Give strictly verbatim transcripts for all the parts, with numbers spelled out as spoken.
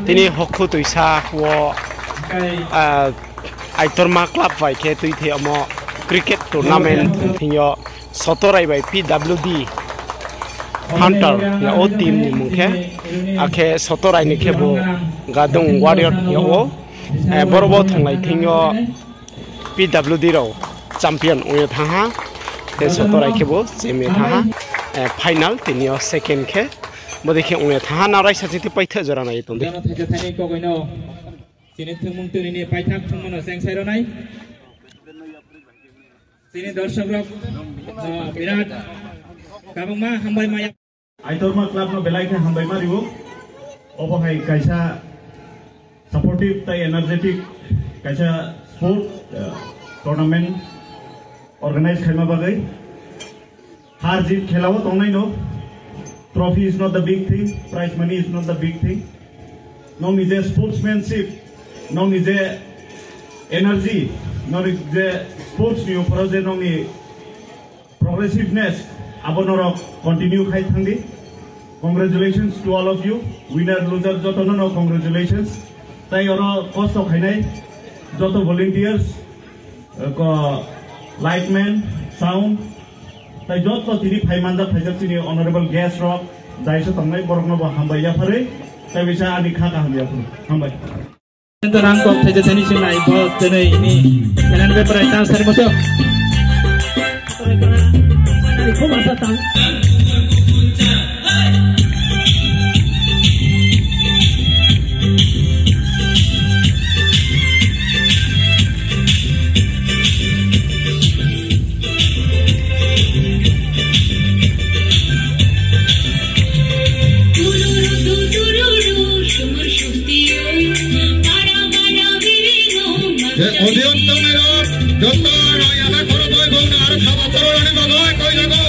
Tini hokhu tuisa wo, ah, Aitorma club bai khe tuithei omo cricket tournament thing yo Sotorai bai P W D Hunter ya o team ni mung khe, akhe Sotorai ni khe bo Gadung Warrior ya o, eh, boro bo thunglai thing yo P W D rao champion ong ye thanng ha, tei Sotorai khe bo chemi thanng ha, eh, final tini yo second khe, bodei khe ong ye thanng ha, nang raisa chiti paithe jora nai ye tong di. Jano thaisa thaini kogoi no, chini thwngmung twnwi ni paithak thwngmung no chengsai rwnai. Chini dorshok rok, ah, birat kabangma hambai maya. Aitorma club no belai khe hambai ma rio. Obo hai kaisa supportive tai energetic kaisa sport, ah, tournament organize khaima bagwi. Har jit khela o tongnai no, trophy is not the big thing, prize money is not the big thing. Nokni je sportsmanship, nokni je energy, nokni je sports ni uphoro je nokni progressiveness, abo norok continue khai thang di. Congratulations to all of you, winner, loser, joto no, no congratulations. Tai oro kosto khainai joto volunteers, ko lightman, sound, tai joto tini phai manjak phaijak chini honorable guest rok, jai se tongnai borok no bo hambai yapharwi, tai bisa ani kha kaham yapharwi. Hambai. Rang kok thaisa thaini sing nai bo tini ini khelan bepar ai ta sari moso. Je audience tongnai rok, joto no yaba khoro boi bung no aro khaba khoro rani bagwi koi jago.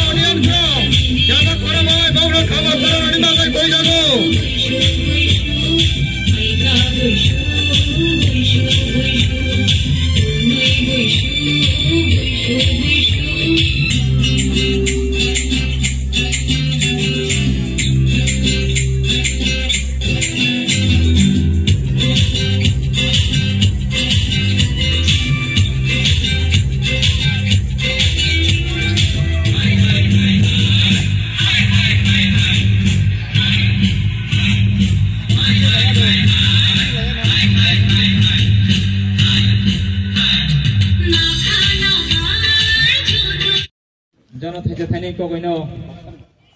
Audience rok, yaba khoro boi bung no khaba khoro rani bagwi koi jago. Jono thaisa thaini kogoi no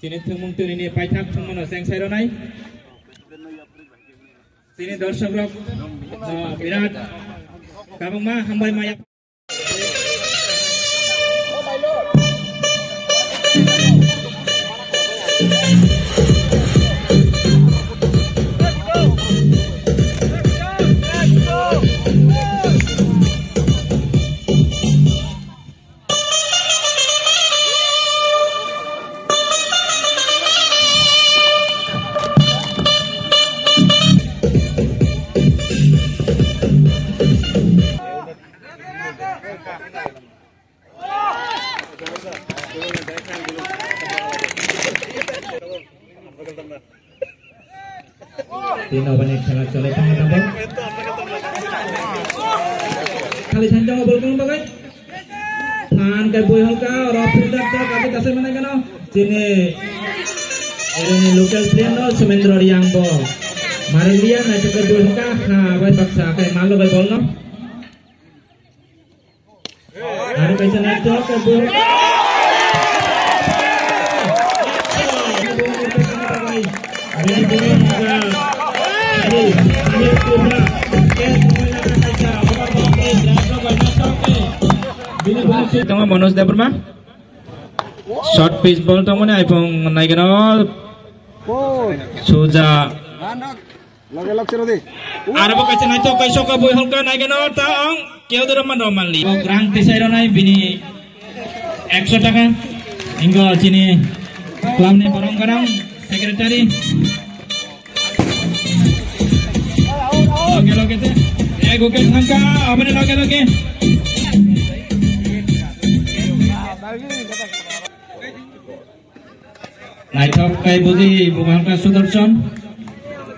chini thwngmung twnwi ni paithak thwngmung no chengsai rwnai. Chini dorshok rok, ah, birat kabangma hambai maya. Tini no bani khela chole tong tong. Khali thanjang bol kong bagai. Phan kai boi hongka, oro fielder ta kami kasai manai kano. Chini, oro ni local player no Sumendro Riang bo. Mari liya nai chakar boi hongka, ha, bai baksa kai malo bai bol no. Aro kaisa nai chok ka bui. Tongma Manoj Debbarma. Short pitch ball tongmani aipong nai gano. Suja. Loge lok chero di. Aro bo kaisa naithok kaisa ka bui hongka nai gano ta ong. Keu doro man rok man li. Bo rang tisai ronai bini ekso taka. Ingo chini club ni borong gorang secretary. Loge loge te. Ego ke thangka aboni loge loge. Naithok kai buji bung hangka Sudarshan.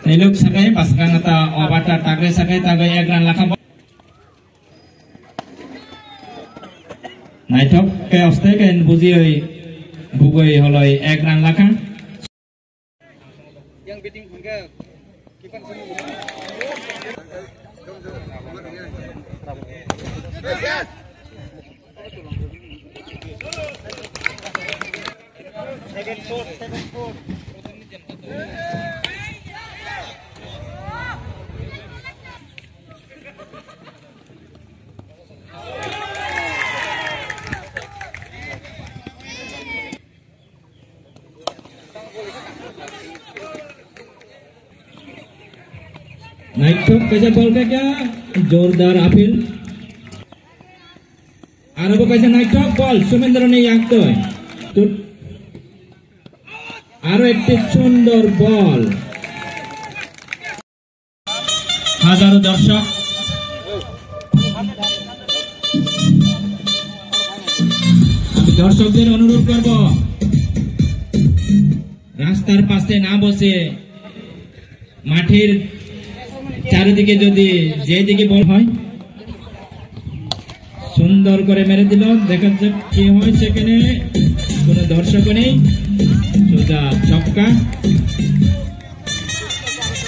Niluk sakai, paskang ta Obata tagre sakai, tagoi ek run lakha. Naithok khe oste khe bujioi, bugoi holoi ek run lakha. Naithok kaisa ball khe kha, jordar appeal. Aro bo kaisa naithok ball, Sumendro ni yaktoi. Tut-, aro ekti sundor ball. হাজারো দর্শক, আমি দর্শকদের অনুরোধ করব, রাস্তার পাশে না বসে মাঠের চারিদিকে যদি যেদিকে বল হয়, সুন্দর করে মেরে দিল। দেখা যাক কি হয় সেখানে। কোনো দর্শকও নেই, সোজা ছক্কা।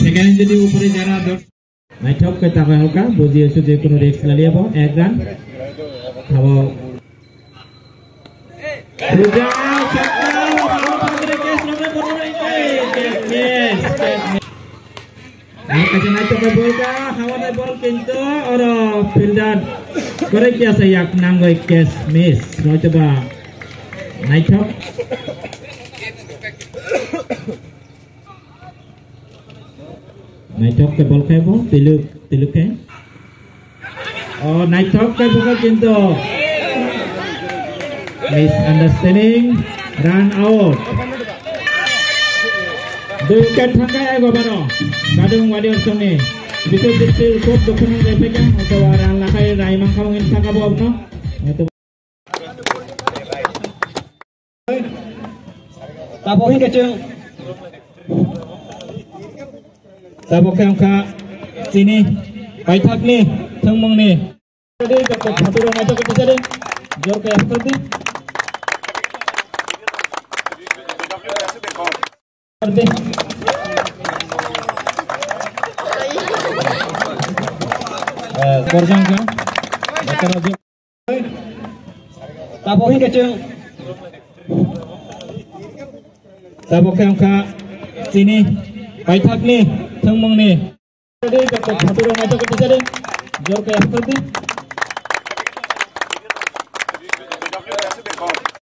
সেখানে যদি উপরে যারা দর্শক Naithok khe tangoi halka, buji osu je kuno risk laliya bo, ek run. Habo. Soja ছক্কা, habo pamre catch lomai, pamre catch, catch miss, catch miss. Aro kaisa naithok khe ball kha, habo nai ball kintu oro fielder kore kiya sa yak nangoi catch miss. Hoitoba naithok. Naithok khe ball khe bo, tiluk, tiluk khe. O, naithok khe bo khe kintu misunderstanding, run out. Dui wicket thangkha ego baro. Gadung Warriors song ni. Biswajit Sil khub dukhu ni lephaikha, hoitoba run lakhai rai mangkha mungin saka bo abno. Hoitoba Tabo hing khe chwng. Tabo khe wngkha chini paithak ni thwngmung ni. Jor khe phator di. Eh, korjang kha. Tabo hing khe chwng. Tabo khe wngkha chini paithak ni thwngmung ni. Jor khe phator di.